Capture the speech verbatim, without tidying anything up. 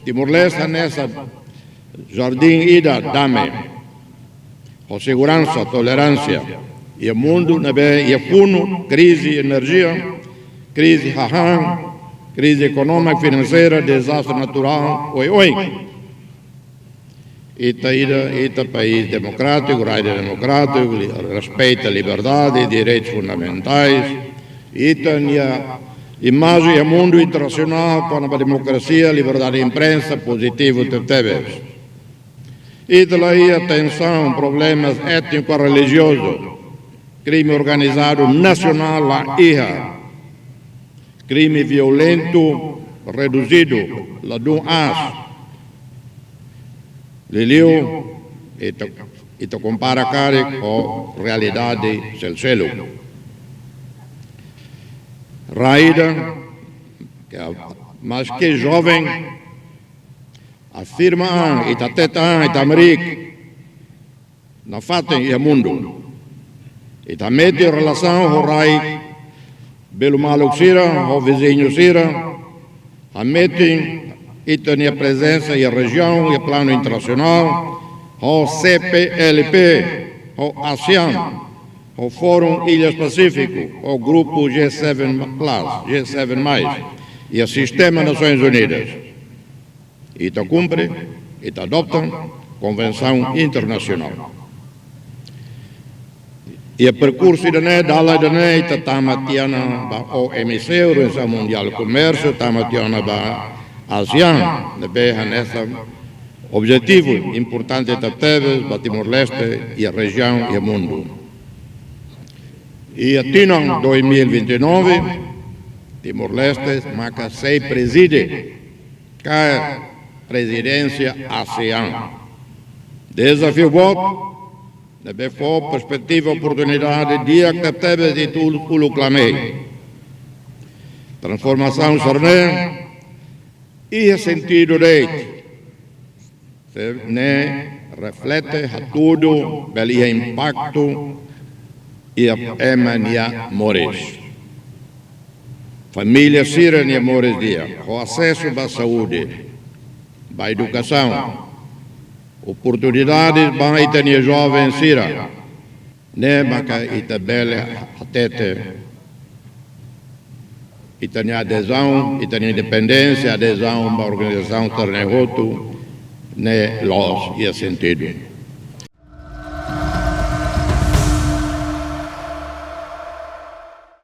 Timor-Leste hanesan jardín ida dame, ho seguransa, toleránsia iha mundu ne'ebé iha funu krize enerjia, krize hahán, krize ekonómika, finanseira, dezastre naturál oioin. Ita ida, ita país demokrátiku, rai ida demokrátiku, li-, respeita liberdade, direitus fundamentais. Ita-nia imajen iha mundu internasionál kona-ba demokrasia, liberdade de imprensa pozitivu tebetebes. Ita la iha tensaun, problemas étniku, relijiozu, krime organizadu nasionál la iha. Krime violentu reduzidu, ladún aas. Liuliu, ita, ita kompara karik ho realidade seluk-seluk. Rai ida, ke maske joven, afirma an, ita hatete an, ita hamriik nafatin iha mundu. Ita hametin relasaun ho rai belumaluk sira, ho viziñu sira, hametin ita-nia prezensa iha rejiaun, iha planu internasionál, ho C P L P, ho ASEAN, ho Fórum Ilhas Pasífiku, ho grupu G sete plus, G sete mais, iha sistema Nasoins Unidas. Ita kumpre, ita adota konvensaun internasionál. Iha perkursu ida-ne'e, dala ida-ne'e, ita tama tiha ona ba O M C, Organizasaun Mundiál Komérsiu, tama tiha ona ba ASEAN, ne'ebé hanesan objetivu importante tebetebes ba Timor-Leste, iha rejiaun, iha mundu. Iha tinan dois mil e vinte e nove, Timor-Leste maka sei prezide kaer prezidénsia ASEAN. Dezafiu boot, ne'ebé fó perspetiva, oportunidade di'ak tebetebes ita uluk, uluk klamei. Transformasaun sira-ne'e iha sentidu de'it, se ne'e reflete, hatudu, bele iha impaktu iha ema nia moris. Família sira-nia moris di'ak, ho asesu ba saúde, ba edukasaun, oportunidades ba ita-nia joven sira, ne'e maka ita bele hatete ita-nia adezaun, ita-nia independénsia, adezaun ba organizasaun sira-ne'e hotu, ne'e loos iha sentidu.